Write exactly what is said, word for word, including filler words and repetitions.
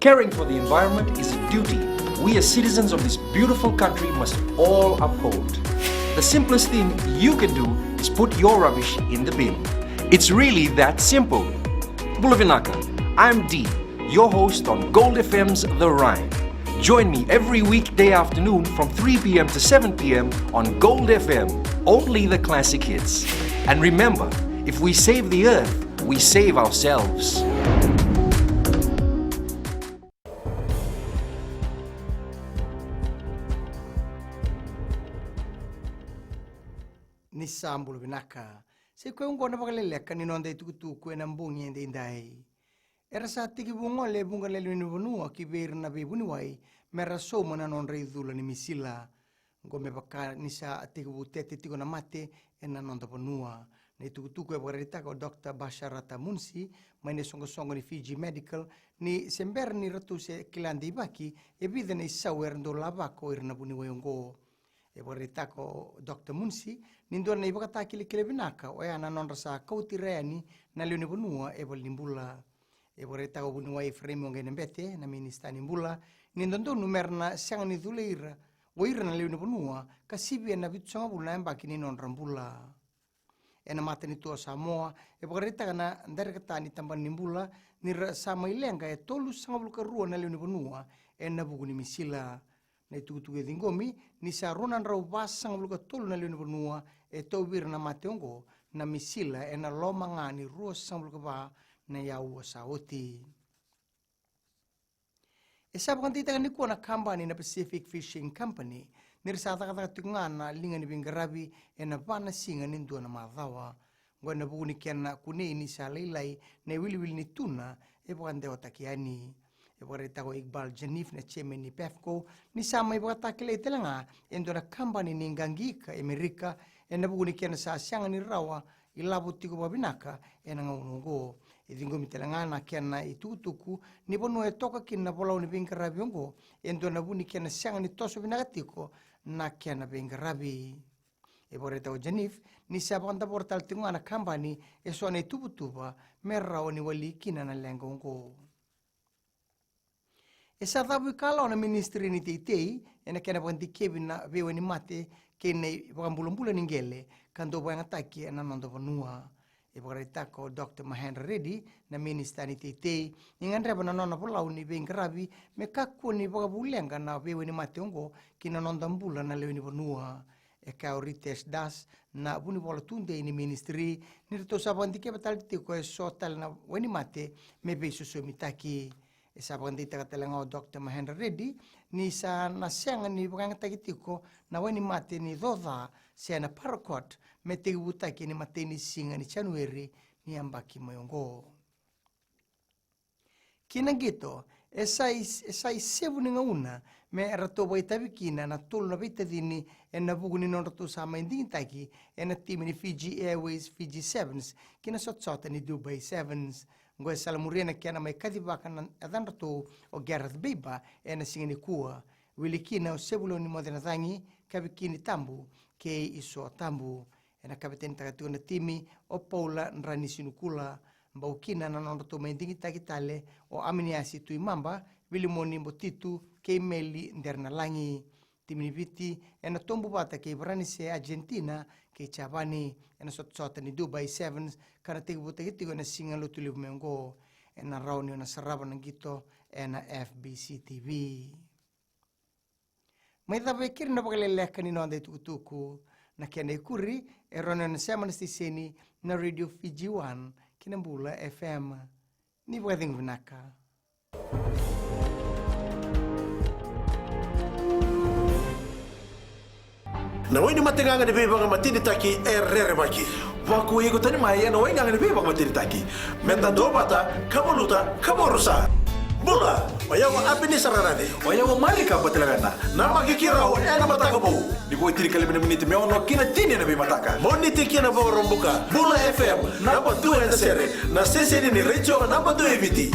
Caring for the environment is a duty we as citizens of this beautiful country must all uphold. The simplest thing you can do is put your rubbish in the bin. It's really that simple. Bula vinaka, I'm Dee, your host on Gold F M's The Rhyme. Join me every weekday afternoon from three p.m. to seven p.m. on Gold F M, only the classic hits. And remember, if we save the earth, we save ourselves. Ni sa bula vinaka. Sa i koya oqo na vakaleleka ni noda itukutuku ena bogi edaidai. Era sa tekivu gole e vuqa na lewe ni vanua ki vei ira na veivuniwai me ra sauma na nodra icula ni misila. Oqo me vaka ni sa tekivu tete tiko na mate ena noda vanua. Na itukutuku e vakaraitaka o Dr Basharata Munsi mai na isoqosoqo ni Fiji Medical ni se bera ni ratou se kila deivaki e vica na isau era dau lavaka o ira na vuniwai oqo. E vakaraitaka o Dr Munsi ni dua na ivakatakilakila vinaka oya na nodra sa kauti ira yani na lewe ni vanua e valenibula. E vakaraitaka o vuniwai Ifereimi Waqainabete, na minisita ni bula, ni dodonu mera na sega ni culei ira o ira na lewe ni vanua ka sivia na vitusagavulu na yabaki ni nodra bula. Ena matanitu o Samoa, e vakaraitaka na dairekita ni tabana ni bula ni ra sa mai leqa e tolusagavulu ka rua na lewe ni vanua ena vuku ni misila. Na itukutuku e ciqomi ni sa rua na drau vasagavulu ka tolu na lewe ni vanua e tauvi ira na mate oqo na misila ena loma ga ni ruasagavulu ka va na aua sa oti. E sa vakadeitaka nikua na kabani na Pacific Fishing Company ni ra sa cakacaka tiko ga na liga ni veiqaravi ena va na siga ni dua na macawa. Oqo ena vuku ni kena kunei ni sa lailai na iwiliwili ni tuna e vakadewataki yani. E vakaraitaka o Iqbal Janif, na chairman ni PAFCO, ni sa mai vakatakilai tale ga e dua na kabani ni qaqi ika e Amerika ena vuku ni kena sa sega ni rawa ilavo tiko vakavinaka ena gauna oqo. E ciqomi tale ga na kena itukutuku ni vanua e toka kina na volau ni veiqaravi oqo e dua na vu ni kena sega ni toso vinaka tiko na kena veiqaravi. E vakaraitaka o Janif ni sa vakadavora tale tiko ga na kabani eso na ituvatuva me rawa ni wali kina na leqa oqo. E sa cavuikalawa na ministry ni teitei ena kena vakadikevi na veiwainimate kei na ivakabulabula ni qele ka dau vakayagataki ena noda vanua. E vakaraitaka o Dr Mahendra Reddy, na minisita ni teitei, ni gadreva na nona volau ni veiqaravi me kakua ni vakavuleqa na veiwainimate oqo ki na noda bula na lewe ni vanua. E kaya o Ritesh Das, na vunivola tudei ni ministry, ni ratou sa vakadikeva tale tiko eso tale na wainimate me veisosomitaki. E sa vakadeitaka tale ga o Dr Mahendra Reddy ni sa na sega ni vakayagataki tiko na wainimate ni coca se na paraquat me tekivutaki ena imatai ni siga ni Janueri ni yabaki mai oqo. Ki na qito, e sa i, e sa i sevu ni gauna me ratou vakaitavi kina na tolu na veitacini ena vuku ni nodratou sa mai digitaki ena timi ni Fiji Airways Fiji Sevens ki na sotasota ni Dubai Sevens. Oqo e salamuria na kena mai kacivaka na yacadratou o Gareth Baber ena siga nikua. Wili kina o Sevuloni Mocenacagi, Kavikini Tabu kei Isoa Tabu. Ena kavetanitaka tiko na timi o Paula Dranisinikula. Bau kina na nodratou mai digitaki tale o Aminiasi Tuimaba, Vilimoni Botitu kei Meli Derenalagi. Timi ni Viti ena tobu vata kei Varanise, Argentina kei Japani ena sotasota ni Dubai Sevens ka na tekivutaki tiko ena Siga Lotulevu mai oqo. Ena rawa ni o na sarava na qito ena F B C T V. Mai cava e keri na vakaleleka ni noda itukutuku. Na kena ikuri e rawa ni o na sema na siteseni na Radio Fiji One kei na Bula F M. Ni vakacegu vinaka. Na wainimate gaga ni veivakamatenitaki e rerevaki. Vakuai iko tani mai ena waigaga ni veivakamatenitaki. Meda duavata, ka valuta, ka vakarusa. Bula, o yau o Apenisa Rarace. O yau o Marika Batilavena. Namaki keirau ena Mataka Vou. Ni vo e tinikalima na miniti me ono ki na tini ena veimataka. Moniti ki na Vakaraubuka. Bula F M, naba dua ena sere. Na siteseni ni retio naba dua e Viti.